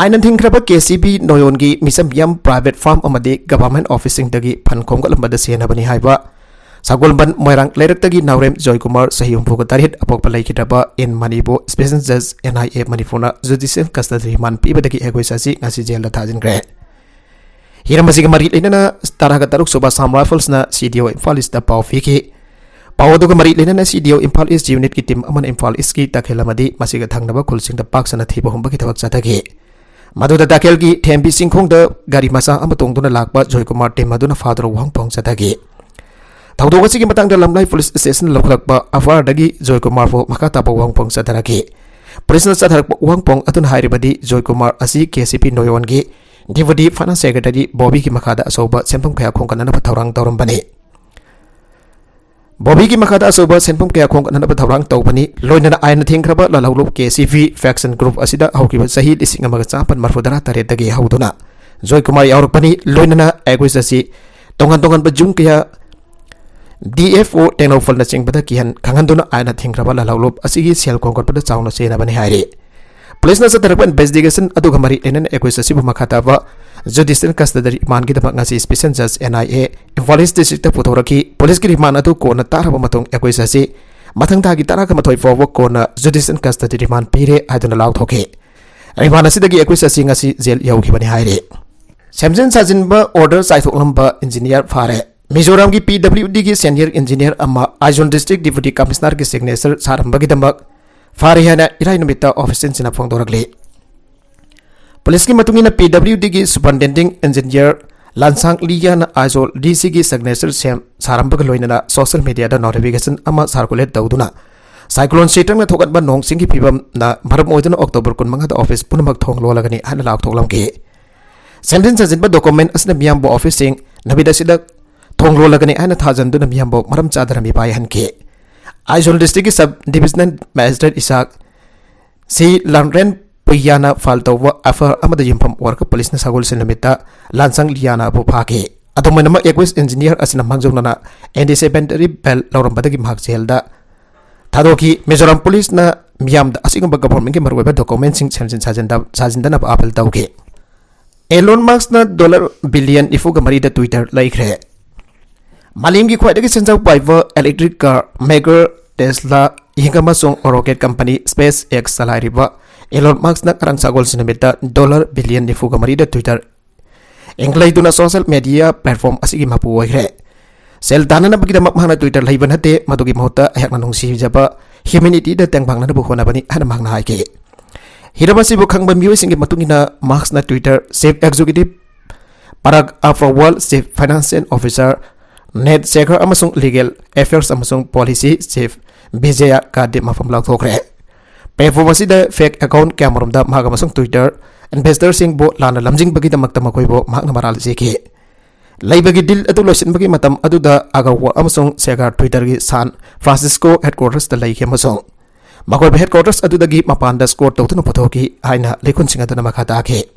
ꯑꯥꯏꯟꯅ ꯊꯤꯡꯈ꯭ꯔꯕ KCB ꯅꯣꯌꯣꯟꯒꯤ ꯃꯤꯆꯝ ꯃꯤꯌꯥꯝ private firm ꯑꯃꯗꯤ government officeꯁꯤꯡꯗꯒꯤ ꯐꯟ ꯈꯣꯝꯒꯠꯂꯝꯕꯗ ꯁꯤꯖꯤꯟꯅꯕꯅꯤ ꯍꯥꯏꯕ ꯁꯒꯣꯜꯕꯟ ꯃꯣꯏꯔꯥꯡ ꯂꯩꯔꯛꯇꯒꯤ ꯅꯥꯎꯔꯦꯝ ꯖꯣꯏꯀꯨꯃꯥꯔ ꯆꯍꯤ ꯍꯨꯝꯐꯨꯒ ꯇꯔꯦꯠ ꯑꯄꯣꯛꯄ ꯂꯩꯈꯤꯗ꯭ꯔꯕ ꯑꯦꯟ ꯃꯅꯤꯕꯨ special judge NIA ꯃꯅꯤꯄꯨꯔꯅ judicial custody remand ꯄꯤꯕꯗꯒꯤ ꯑꯦꯒꯣꯏꯁ ꯑꯁꯤ ꯉꯁꯤ jailꯗ ꯊꯥꯖꯤꯟꯈ꯭ꯔꯦ꯫ ꯍꯤꯔꯝ ꯑꯁꯤꯒ ꯃꯔꯤ ꯂꯩꯅꯅ ꯇꯔꯥꯒ ꯇꯔꯨꯛ ꯁꯨꯕ Assam Riflesꯅ CDO ꯏꯝꯐꯥꯜ Eastꯇ ꯄꯥꯎ ꯄꯤꯈꯤ꯫ ꯄꯥꯎ ꯑꯗꯨꯒ ꯃꯔꯤ ꯂꯩꯅꯅ CDO ꯏꯝꯐꯥꯜ East unitꯀꯤ team ꯑꯃꯅ ꯏꯝꯐꯥꯜ Eastꯀꯤ ꯇꯈꯦꯜ ꯑꯃꯗꯤ ꯃꯁꯤꯒ ꯊꯪꯅꯕ ꯈꯨꯜꯁꯤꯡꯗ ꯄꯥꯛ ꯁꯟꯅ ꯊꯤꯕ ꯍꯨꯝꯕꯒꯤ ꯊꯕꯛ ꯆꯠꯊꯈꯤ꯫ ꯃꯗꯨꯗ ꯇꯈꯦꯜꯒꯤ ꯊꯦꯝꯕꯤ ꯆꯤꯡꯈꯣꯡꯗ ꯒꯥꯔꯤ ꯃꯆꯥ ꯑꯃ ꯇꯣꯡꯗꯨꯅ ꯂꯥꯛꯄ ꯖꯣꯏꯀꯨꯃꯥꯔ team ꯑꯗꯨꯅ ꯐꯥꯗꯨꯅ ꯋꯥꯍꯪ ꯄꯥꯎꯍꯪ ꯆꯠꯊꯈꯤ꯫ ꯊꯧꯗꯣꯛ ꯑꯁꯤꯒꯤ ꯃꯇꯥꯡꯗ ꯂꯝꯂꯥꯏ police stationꯅ ꯂꯧꯈꯠꯂꯛꯄ FIRꯗꯒꯤ ꯖꯣꯏꯀꯨꯃꯥꯔꯕꯨ ꯃꯈꯥ ꯇꯥꯕ ꯋꯥꯍꯪ ꯄꯥꯎꯍꯪ ꯆꯠꯊꯔꯛꯈꯤ꯫ ꯄꯨꯂꯤꯁꯅ ꯆꯠꯊꯔꯛꯄ ꯋꯥꯍꯪꯄꯥꯎ ꯑꯗꯨꯅ ꯍꯥꯏꯔꯤꯕꯗꯤ ꯖꯣꯏꯀꯨꯃꯥꯔ ꯑꯁꯤ ꯀꯦ ꯁꯤ ꯄꯤ ꯅꯣꯌꯣꯟꯒꯤ Deputy Finance Secretary ꯕꯣꯕꯤꯒꯤ ꯃꯈꯥꯗ ꯑꯆꯧꯕ ꯁꯦꯟꯐꯝ ꯀꯌꯥ ꯈꯣꯝꯒꯠꯅꯅꯕ ꯊꯧꯔꯥꯡ ꯇꯧꯔꯝꯕꯅꯤ꯫ ꯕꯣꯕꯤꯒꯤ ꯃꯈꯥꯗ ꯑꯆꯧꯕ ꯁꯦꯟꯐꯝ ꯀꯌꯥ ꯈꯣꯝꯒꯠꯅꯅꯕ ꯊꯧꯔꯥꯡ ꯇꯧꯕꯅꯤ꯫ ꯂꯣꯏꯅꯅ ꯑꯥꯏꯟꯅ ꯊꯤꯡꯈ꯭ꯔꯕ ꯂꯥꯜꯍꯧꯂꯨꯞ K C V faction group ꯑꯁꯤꯗ ꯍꯧꯈꯤꯕ ꯆꯍꯤ ꯂꯤꯁꯤꯡ ꯑꯃꯒ ꯆꯥꯃꯥꯄꯟ ꯃꯔꯤꯐꯨ ꯇꯔꯥ ꯇꯔꯦꯠꯇꯒꯤ ꯍꯧꯗꯨꯅ ꯖꯣꯏꯀꯨꯃꯥꯔ ꯌꯥꯎꯔꯛꯄꯅꯤ꯫ ꯂꯣꯏꯅꯅ ꯑꯦꯒ꯭ꯔꯤꯁ ꯑꯁꯤ ꯇꯣꯉꯥꯟ ꯇꯣꯉꯥꯟꯕ ꯌꯨꯝ ꯀꯌꯥ, ꯗꯤ ꯑꯦꯐ ꯑꯣ, ꯇꯦꯡꯅꯧꯄꯜꯅꯆꯤꯡꯕꯗ ꯀꯤꯍꯟ ꯈꯪꯍꯟꯗꯨꯅ ꯑꯥꯏꯟꯅ ꯊꯤꯡꯈ꯭ꯔꯕ ꯂꯥꯜꯍꯧꯂꯨꯞ ꯑꯁꯤꯒꯤ ꯁꯦꯜ ꯈꯣꯝꯒꯠꯄꯗ ꯆꯥꯎꯅ ꯁꯤꯖꯤꯟꯅꯕꯅꯤ ꯍꯥꯏꯔꯤ꯫ ꯄꯨꯂꯤꯁꯅ ꯆꯠꯊꯔꯛꯄ investigation ꯑꯗꯨꯒ ꯃꯔꯤ ꯂꯩꯅꯅ ꯑꯦꯒ꯭ꯔꯤꯁ ꯑꯁꯤꯕꯨ ꯃꯈꯥ ꯇꯥꯕ judicial custody remand ꯒꯤꯗꯃꯛ ꯉꯁꯤ Special Judge N I A Imphal East District ꯇ ꯄꯨꯊꯣꯔꯛꯈꯤ꯫ ꯄꯨꯂꯤꯁꯀꯤ remand ꯑꯗꯨ ꯀꯣꯟꯅ ꯇꯥꯔꯕ ꯃꯇꯨꯡ ꯑꯦꯒ꯭ꯔꯤꯁ ꯑꯁꯤ ꯃꯊꯪ ꯊꯥꯒꯤ ꯇꯔꯥꯃꯥꯊꯣꯏ ꯐꯥꯎꯕ ꯀꯣꯟꯅ judicial custody remand ꯄꯤꯔꯦ ꯍꯥꯏꯗꯨꯅ ꯂꯥꯎꯊꯣꯛꯈꯤ꯫ Remand ꯑꯁꯤꯗꯒꯤ ꯑꯦꯒ꯭ꯔꯤꯁ ꯑꯁꯤ ꯉꯁꯤ ꯖꯦꯜ ꯌꯧꯈꯤꯕꯅꯤ ꯍꯥꯏꯔꯤ꯫ ꯁꯦꯝꯖꯤꯟ ꯁꯥꯖꯤꯟꯕ order ꯆꯥꯏꯊꯣꯛꯂꯝꯕ engineer ꯐꯥꯔꯦ꯫ ꯃꯤꯖꯣꯔꯥꯝꯒꯤ P W D ꯒꯤ senior engineer ꯑꯃ ꯑꯥꯏꯖꯣꯜ District Deputy Commissioner ꯒꯤ signature ꯁꯥꯔꯝꯕꯒꯤꯗꯃꯛ ꯐꯥꯔꯦ ꯍꯥꯏꯅ ꯏꯔꯥꯏ ꯅꯨꯃꯤꯠꯇ office ꯁꯤꯡꯁꯤꯅ ꯐꯣꯡꯗꯣꯔꯛꯂꯤ꯫ ꯄꯨꯂꯤꯁꯀꯤ ꯃꯇꯨꯡ ꯏꯟꯅ P W D ꯒꯤ superintending engineer ꯂꯥꯟꯁꯥꯡ ꯂꯤꯌꯥꯅ Aizawl D C ꯒꯤ signature ꯁꯦꯝ ꯁꯥꯔꯝꯕꯒ ꯂꯣꯏꯅꯅ social media ꯗ notification ꯑꯃ circulate ꯇꯧꯗꯨꯅ cyclone ꯁꯤꯇꯪꯅ ꯊꯣꯛꯍꯟꯕ ꯅꯣꯡ ꯆꯤꯡꯒꯤ ꯐꯤꯕꯝꯅ ꯃꯔꯝ ꯑꯣꯏꯗꯨꯅ October ꯀꯨꯟꯃꯉꯥꯗ office ꯄꯨꯝꯅꯃꯛ ꯊꯣꯡ ꯂꯣꯜꯂꯒꯅꯤ ꯍꯥꯏꯅ ꯂꯥꯎꯊꯣꯛꯂꯝꯈꯤ꯫ ꯁꯦꯝꯖꯤꯟ ꯁꯥꯖꯤꯟꯕ document ꯑꯁꯤꯅ ꯃꯤꯌꯥꯝꯕꯨ office ꯁꯤꯡ ꯅꯨꯃꯤꯠ ꯑꯁꯤꯗ ꯊꯣꯡ ꯂꯣꯜꯂꯒꯅꯤ ꯍꯥꯏꯅ ꯊꯥꯖꯟꯗꯨꯅ ꯃꯤꯌꯥꯝꯕꯨ ꯃꯔꯝ ꯆꯥꯗꯅ ꯃꯤꯄꯥꯏꯍꯟꯈꯤ꯫ ꯑꯥꯏꯖꯣꯜ district ꯀꯤ sub divisional magistrate ꯏꯁꯥꯛ ꯁꯤ ꯂꯥꯡꯔꯦꯟ ꯄꯨꯌꯥꯅ file ꯇꯧꯕ F I R ꯑꯃꯗ ꯌꯨꯝꯐꯝ ꯑꯣꯏꯔꯒ ꯄꯨꯂꯤꯁꯅ ꯁꯒꯣꯜꯁꯦꯟ ꯅꯨꯃꯤꯠꯇ ꯂꯥꯟꯁꯥꯡ ꯂꯤꯌꯥꯅ ꯑꯕꯨ ꯐꯥꯈꯤ꯫ ꯑꯗꯨꯝ ꯑꯣꯏꯅꯃꯛ ꯑꯦꯒ꯭ꯔꯤꯁ engineer ꯑꯁꯤꯅ ꯃꯥꯡꯖꯧꯅꯅ anticipatory bail ꯂꯧꯔꯝꯕꯗꯒꯤ ꯃꯍꯥꯛ ꯖꯦꯜꯗ ꯊꯥꯗꯣꯛꯈꯤ꯫ ꯃꯤꯖꯣꯔꯥꯝ ꯄꯨꯂꯤꯁꯅ ꯃꯤꯌꯥꯝꯗ ꯑꯁꯤꯒꯨꯝꯕ government ꯀꯤ ꯃꯔꯨꯑꯣꯏꯕ document ꯁꯤꯡ ꯁꯦꯝꯖꯤꯟ ꯁꯥꯖꯤꯟꯗ-, ꯁꯥꯖꯤꯟꯗꯅꯕ appeal ꯇꯧꯈꯤ꯫ Elon Musk ꯅ dollar billion ꯅꯤꯐꯨꯒ ꯃꯔꯤꯗ Twitter ꯂꯩꯈ꯭ꯔꯦ꯫ ꯃꯥꯂꯦꯝꯒꯤ ꯈ꯭ꯋꯥꯏꯗꯒꯤ ꯁꯦꯟꯖꯥꯎ ꯄꯥꯏꯕ electric car maker Tesla Inc ꯑꯃꯁꯨꯡ rocket company SpaceX ꯆꯂꯥꯏꯔꯤꯕ Elon Musk ꯅ ꯉꯔꯥꯡ ꯁꯒꯣꯜꯁꯦꯟ ꯅꯨꯃꯤꯠꯇ dollar billion ꯅꯤꯐꯨꯒ ꯃꯔꯤꯗ Twitter Inc ꯂꯩꯗꯨꯅ social media platform ꯑꯁꯤꯒꯤ ꯃꯄꯨ ꯑꯣꯏꯈ꯭ꯔꯦ꯫ ꯁꯦꯜ ꯇꯥꯟꯅꯅꯕꯒꯤꯗꯃꯛ ꯃꯍꯥꯛꯅ Twitter ꯂꯩꯕ ꯅꯠꯇꯦ, ꯃꯗꯨꯒꯤ ꯃꯍꯨꯠꯇ ꯑꯩꯍꯥꯛꯅ ꯅꯨꯡꯁꯤꯖꯕ humanity ꯗ ꯇꯦꯡꯕꯥꯡꯅꯅꯕ ꯍꯣꯠꯅꯕꯅꯤ ꯍꯥꯏꯅ ꯃꯍꯥꯛꯅ ꯍꯥꯏꯈꯤ꯫ ꯍꯤꯔꯝ ꯑꯁꯤꯕꯨ ꯈꯪꯕ ꯃꯤꯑꯣꯏꯁꯤꯡꯒꯤ ꯃꯇꯨꯡ ꯏꯟꯅ, Musk ꯅ Twitter chief executive Parag Agrawal, chief financial officer Ned Sekhar ꯑꯃꯁꯨꯡ legal affairs ꯑꯃꯁꯨꯡ policy chief Vijaya Gadde ꯃꯐꯝ ꯂꯥꯎꯊꯣꯛꯈ꯭ꯔꯦ꯫ Platform ꯑꯁꯤꯗ fake account ꯀꯌꯥꯃꯔꯨꯝꯗ ꯃꯍꯥꯛ ꯑꯃꯁꯨꯡ Twitter investorꯁꯤꯡꯕꯨ ꯂꯥꯟꯅ ꯂꯝꯖꯤꯡꯕꯒꯤꯗꯃꯛꯇ ꯃꯈꯣꯏꯕꯨ ꯃꯍꯥꯛꯅ ꯃꯔꯥꯜ ꯁꯤꯈꯤ꯫ ꯂꯩꯕꯒꯤ deal ꯑꯗꯨ ꯂꯣꯏꯁꯤꯟꯕꯒꯤ ꯃꯇꯝ ꯑꯗꯨꯗ ꯑꯒꯔꯋꯥꯜ ꯑꯃꯁꯨꯡ ꯁꯦꯒꯥꯔ Twitterꯒꯤ San Francisco headquartersꯇ ꯂꯩꯈꯤ ꯑꯃꯁꯨꯡ ꯃꯈꯣꯏꯕꯨ headquarters ꯑꯗꯨꯗꯒꯤ ꯃꯄꯥꯟꯗ escort ꯇꯧꯗꯨꯅ ꯄꯨꯊꯣꯛꯈꯤ ꯍꯥꯏꯅ ꯂꯤꯈꯨꯟꯁꯤꯡ ꯑꯗꯨꯅ ꯃꯈꯥ ꯇꯥꯈꯤ꯫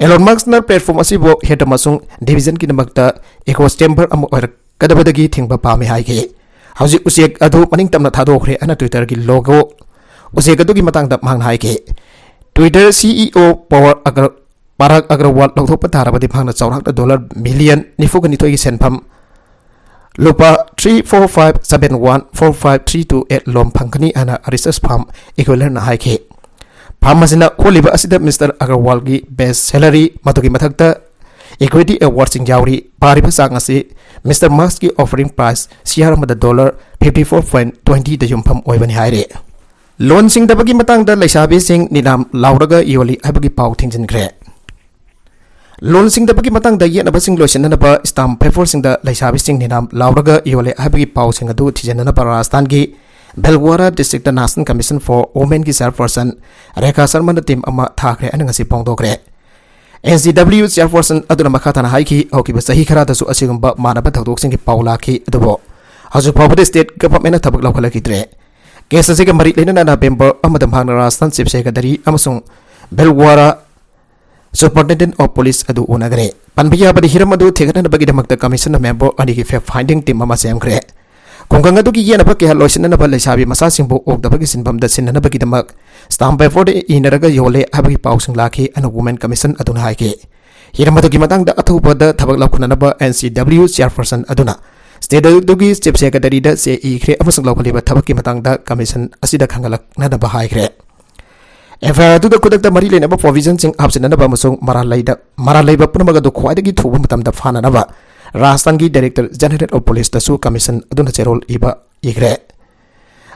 Elon Muskꯅ platform ꯑꯁꯤꯕꯨ head ꯑꯃꯁꯨꯡ divisionꯒꯤꯗꯃꯛꯇ echo chamber ꯑꯃ ꯑꯣꯏꯔꯛꯀꯗꯕꯗꯒꯤ ꯊꯤꯡꯕ ꯄꯥꯝꯃꯤ ꯍꯥꯏꯈꯤ꯫ ꯍꯧꯖꯤꯛ ꯎꯆꯦꯛ ꯑꯗꯨ ꯃꯅꯤꯡ ꯇꯝꯅ ꯊꯥꯗꯣꯛꯈ꯭ꯔꯦ ꯍꯥꯏꯅ Twitterꯒꯤ logo, ꯎꯆꯦꯛ ꯑꯗꯨꯒꯤ ꯃꯇꯥꯡꯗ ꯃꯍꯥꯛꯅ ꯍꯥꯏꯈꯤ꯫ Twitter CEO power Sagar-, ꯄꯥꯔꯥꯒ Agarwal ꯂꯧꯊꯣꯛꯄ ꯇꯥꯔꯕꯗꯤ ꯃꯍꯥꯛꯅ ꯆꯥꯎꯔꯥꯛꯅ dollar million ꯅꯤꯐꯨꯒ ꯅꯤꯊꯣꯏꯒꯤ ꯁꯦꯟꯐꯝ, ꯂꯨꯄꯥ three four five seven one four five three two eight ꯂꯣꯝ ꯐꯪꯒꯅꯤ ꯍꯥꯏꯅ research firm Equilarꯅ ꯍꯥꯏꯈꯤ꯫ Firm ꯑꯁꯤꯅ ꯈꯣꯜꯂꯤꯕ ꯑꯁꯤꯗ Mister ꯑꯒꯔꯋꯥꯜꯒꯤ base salary, ꯃꯗꯨꯒꯤ ꯃꯊꯛꯇ equity awardꯁꯤꯡ ꯌꯥꯎꯔꯤ꯫ ꯄꯥꯔꯤꯕ ꯆꯥꯡ ꯑꯁꯤ Mister Muskꯀꯤ offering price share ꯑꯃꯗ dollar fifty four point twentyꯗ ꯌꯨꯝꯐꯝ ꯑꯣꯏꯕꯅꯤ ꯍꯥꯏꯔꯤ꯫ ꯂꯣꯟ ꯁꯤꯡꯗꯕꯒꯤ ꯃꯇꯥꯡꯗ ꯂꯩꯁꯥꯕꯤꯁꯤꯡ ꯅꯤꯂꯥꯝ ꯂꯥꯎꯔꯒ ꯌꯣꯜꯂꯤ ꯍꯥꯏꯕꯒꯤ ꯄꯥꯎ ꯊꯤꯡꯖꯤꯟꯈ꯭ꯔꯦ꯫ ꯂꯣꯟ ꯁꯤꯡꯗꯕꯒꯤ ꯃꯇꯥꯡꯗ ꯌꯦꯠꯅꯕꯁꯤꯡ ꯂꯣꯏꯁꯤꯟꯅꯅꯕ stamp paperꯁꯤꯡꯗ ꯂꯩꯁꯥꯕꯤꯁꯤꯡ ꯅꯤꯂꯥꯝ ꯂꯥꯎꯔꯒ ꯌꯣꯜꯂꯦ ꯍꯥꯏꯕꯒꯤ ꯄꯥꯎꯁꯤꯡ ꯑꯗꯨ ꯊꯤꯖꯤꯟꯅꯅꯕ ꯔꯥꯖꯁꯊꯥꯟꯒꯤ Bhilwara districtꯇ National Commission for Womenꯒꯤ chairperson Rekha ꯁꯔꯃꯅ team ꯑꯃ ꯊꯥꯈ꯭ꯔꯦ ꯍꯥꯏꯅ ꯉꯁꯤ ꯐꯣꯡꯗꯣꯛꯈ꯭ꯔꯦ꯫ NCW chairperson ꯑꯗꯨꯅ ꯃꯈꯥ ꯇꯥꯅ ꯍꯥꯏꯈꯤ, ꯍꯧꯈꯤꯕ ꯆꯍꯤ ꯈꯔꯗꯁꯨ ꯑꯁꯤꯒꯨꯝꯕ ꯃꯥꯟꯅꯕ ꯊꯧꯗꯣꯛꯁꯤꯡꯒꯤ ꯄꯥꯎ ꯂꯥꯛꯈꯤ, ꯑꯗꯨꯕꯨ ꯍꯧꯖꯤꯛ ꯐꯥꯎꯕꯗ state governmentꯅ ꯊꯕꯛ ꯂꯧꯈꯠꯂꯛꯈꯤꯗ꯭ꯔꯦ꯫ Case ꯑꯁꯤꯒ ꯃꯔꯤ ꯂꯩꯅꯅ November ꯑꯃꯗ ꯃꯍꯥꯛꯅ ꯔꯥꯖꯁꯊꯥꯟ chief secretary ꯑꯃꯁꯨꯡ ꯚꯤꯜꯋꯥꯔꯥ superintendent of police ꯑꯗꯨ ꯎꯅꯈ꯭ꯔꯦ꯫ ꯄꯟꯕ ꯌꯥꯕꯗꯤ, ꯍꯤꯔꯝ ꯑꯗꯨ ꯊꯤꯒꯠꯅꯅꯕꯒꯤꯗꯃꯛꯇ commissionꯅ member ꯑꯅꯤꯒꯤ fact finding team ꯑꯃ ꯁꯦꯝꯈ꯭ꯔꯦ꯫ ꯈꯨꯡꯒꯪ ꯑꯗꯨꯒꯤ ꯌꯦꯠꯅꯕ ꯀꯌꯥ ꯂꯣꯏꯁꯤꯟꯅꯅꯕ ꯂꯩꯁꯥꯕꯤ ꯃꯆꯥꯁꯤꯡꯕꯨ ꯑꯣꯛꯇꯕꯒꯤ ꯁꯤꯟꯐꯝꯗ ꯁꯤꯟꯅꯅꯕꯒꯤꯗꯃꯛ stamp paperꯗ ꯏꯅꯔꯒ ꯌꯣꯜꯂꯦ ꯍꯥꯏꯕꯒꯤ ꯄꯥꯎꯁꯤꯡ ꯂꯥꯛꯈꯤ ꯍꯥꯏꯅ Women Commission ꯑꯗꯨꯅ ꯍꯥꯏꯈꯤ꯫ ꯍꯤꯔꯝ ꯑꯗꯨꯒꯤ ꯃꯇꯥꯡꯗ ꯑꯊꯨꯕꯗ ꯊꯕꯛ ꯂꯧꯈꯠꯅꯅꯕ NCW chairperson ꯑꯗꯨꯅ state ꯑꯗꯨꯒꯤ chief secretaryꯗ ꯆꯦ ꯏꯈ꯭ꯔꯦ ꯑꯃꯁꯨꯡ ꯂꯧꯈꯠꯂꯤꯕ ꯊꯕꯛꯀꯤ ꯃꯇꯥꯡꯗ commission ꯑꯁꯤꯗ ꯈꯪꯍꯜꯂꯛꯅꯅꯕ ꯍꯥꯏꯈ꯭ꯔꯦ꯫ FIR ꯑꯗꯨꯗ ꯈꯨꯗꯛꯇ ꯃꯔꯤ ꯂꯩꯅꯕ provisionꯁꯤꯡ ꯍꯥꯞꯆꯤꯟꯅꯅꯕ ꯑꯃꯁꯨꯡ ꯃꯔꯥꯜ ꯂꯩꯗ-, ꯃꯔꯥꯜ ꯂꯩꯕ ꯄꯨꯝꯅꯃꯛ ꯑꯗꯨ ꯈ꯭ꯋꯥꯏꯗꯒꯤ ꯊꯨꯕ ꯃꯇꯝꯗ ꯐꯥꯅꯅꯕ ꯔꯥꯖꯁꯊꯥꯟꯒꯤ Director General of Policeꯇꯁꯨ commission ꯑꯗꯨꯅ ꯆꯦꯔꯣꯜ ꯏꯕ ꯏꯈ꯭ꯔꯦ꯫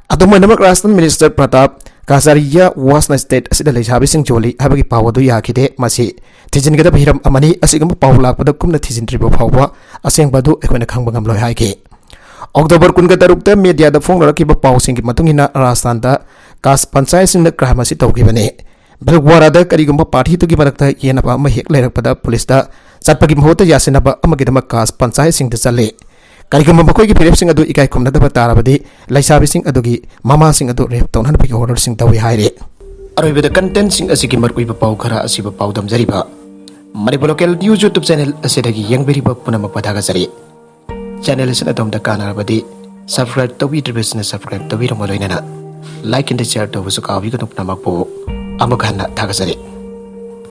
ꯑꯗꯨꯝ ꯑꯣꯏꯅꯃꯛ, ꯔꯥꯖꯁꯊꯥꯟ minister ꯄ꯭ꯔꯇꯥꯞ ꯀꯥꯁꯥꯔꯤꯌꯥ ꯋꯥꯁꯅ state ꯑꯁꯤꯗ ꯂꯩꯁꯥꯕꯤꯁꯤꯡ ꯌꯣꯜꯂꯤ ꯍꯥꯏꯕꯒꯤ ꯄꯥꯎ ꯑꯗꯨ ꯌꯥꯈꯤꯗꯦ꯫ ꯃꯁꯤ ꯊꯤꯖꯤꯟꯒꯗꯕ ꯍꯤꯔꯝ ꯑꯃꯅꯤ꯫ ꯑꯁꯤꯒꯨꯝꯕ ꯄꯥꯎ ꯂꯥꯛꯄꯗ ꯀꯨꯞꯅ ꯊꯤꯖꯤꯟꯗ꯭ꯔꯤꯕ ꯐꯥꯎꯕ ꯑꯁꯦꯡꯕ ꯑꯗꯨ ꯑꯩꯈꯣꯏꯅ ꯈꯪꯕ ꯉꯝꯂꯣꯏ ꯍꯥꯏꯈꯤ꯫ October ꯀꯨꯟꯒ ꯇꯔꯨꯛꯇ mediaꯗ ꯐꯣꯡꯅꯔꯛꯈꯤꯕ ꯄꯥꯎꯁꯤꯡꯒꯤ ꯃꯇꯨꯡ ꯏꯟꯅ, ꯔꯥꯖꯁꯊꯥꯟꯗ ꯀꯥꯁ ꯄꯟꯆꯥꯌꯠꯁꯤꯡꯅ ꯀ꯭ꯔꯥꯏꯝ ꯑꯁꯤ ꯇꯧꯈꯤꯕꯅꯤ꯫ ꯚꯤꯜꯋꯥꯔꯥꯗ ꯀꯔꯤꯒꯨꯝꯕ ꯄꯥꯔꯇꯤꯗꯨꯒꯤ ꯃꯔꯛꯇ ꯌꯦꯟꯅꯕ ꯑꯃ ꯍꯦꯛ ꯂꯩꯔꯛꯄꯗ ꯄꯨꯂꯤꯁꯇ ꯆꯠꯄꯒꯤ ꯃꯍꯨꯠꯇ ꯌꯥꯁꯤꯟꯅꯕ ꯑꯃꯒꯤꯗꯃꯛ ꯀꯥꯁ ꯄꯟꯆꯥꯌꯠꯁꯤꯡꯗ ꯆꯠꯂꯤ꯫ ꯀꯔꯤꯒꯨꯝꯕ ꯃꯈꯣꯏꯒꯤ ꯐꯤꯔꯦꯞꯁꯤꯡ ꯑꯗꯨ ꯏꯀꯥꯏ ꯈꯨꯝꯅꯗꯕ ꯇꯥꯔꯕꯗꯤ ꯂꯩꯁꯥꯕꯤꯁꯤꯡ ꯑꯗꯨꯒꯤ ꯃꯃꯥꯁꯤꯡ ꯑꯗꯨ ꯔꯦꯞ ꯇꯧꯅꯅꯕꯒꯤ ꯑꯣꯔꯗꯔꯁꯤꯡ ꯇꯧꯏ ꯍꯥꯏꯔꯤ꯫ ꯑꯔꯣꯏꯕꯗ ꯀꯟꯇꯦꯟꯁꯤꯡ ꯑꯁꯤꯒꯤ ꯃꯔꯨꯑꯣꯏꯕ ꯄꯥꯎ ꯈꯔ ꯑꯁꯤꯕꯨ ꯄꯥꯎꯗꯝꯖꯔꯤꯕ Manipur local news YouTube channel ꯑꯁꯤꯗꯒꯤ ꯌꯦꯡꯕꯤꯔꯤꯕ ꯄꯨꯝꯅꯃꯛꯄꯨ ꯊꯥꯒꯠꯆꯔꯤ꯫ ꯆꯦꯅꯦꯜ ꯑꯁꯤꯅ ꯑꯗꯣꯝꯗ ꯀꯥꯟꯅꯔꯕꯗꯤ ꯁꯕꯁꯀ꯭ꯔꯥꯏꯕ ꯇꯧꯕꯤꯗ꯭ꯔꯤꯕꯁꯤꯡꯅ ꯁꯕꯁꯀ꯭ꯔꯥꯏꯕ ꯇꯧꯕꯤꯔꯝꯕ ꯂꯣꯏꯅꯅ ꯂꯥꯏꯛ ꯑꯦꯟ ꯁꯤꯌꯔ ꯇꯧꯕꯁꯨ ꯀꯥꯎꯕꯤꯒꯅꯨ꯫ ꯄꯨꯝꯅꯃꯛꯄꯨ ꯑꯃꯨꯛ ꯍꯟꯅ ꯊꯥꯒꯠꯆꯔꯤ꯫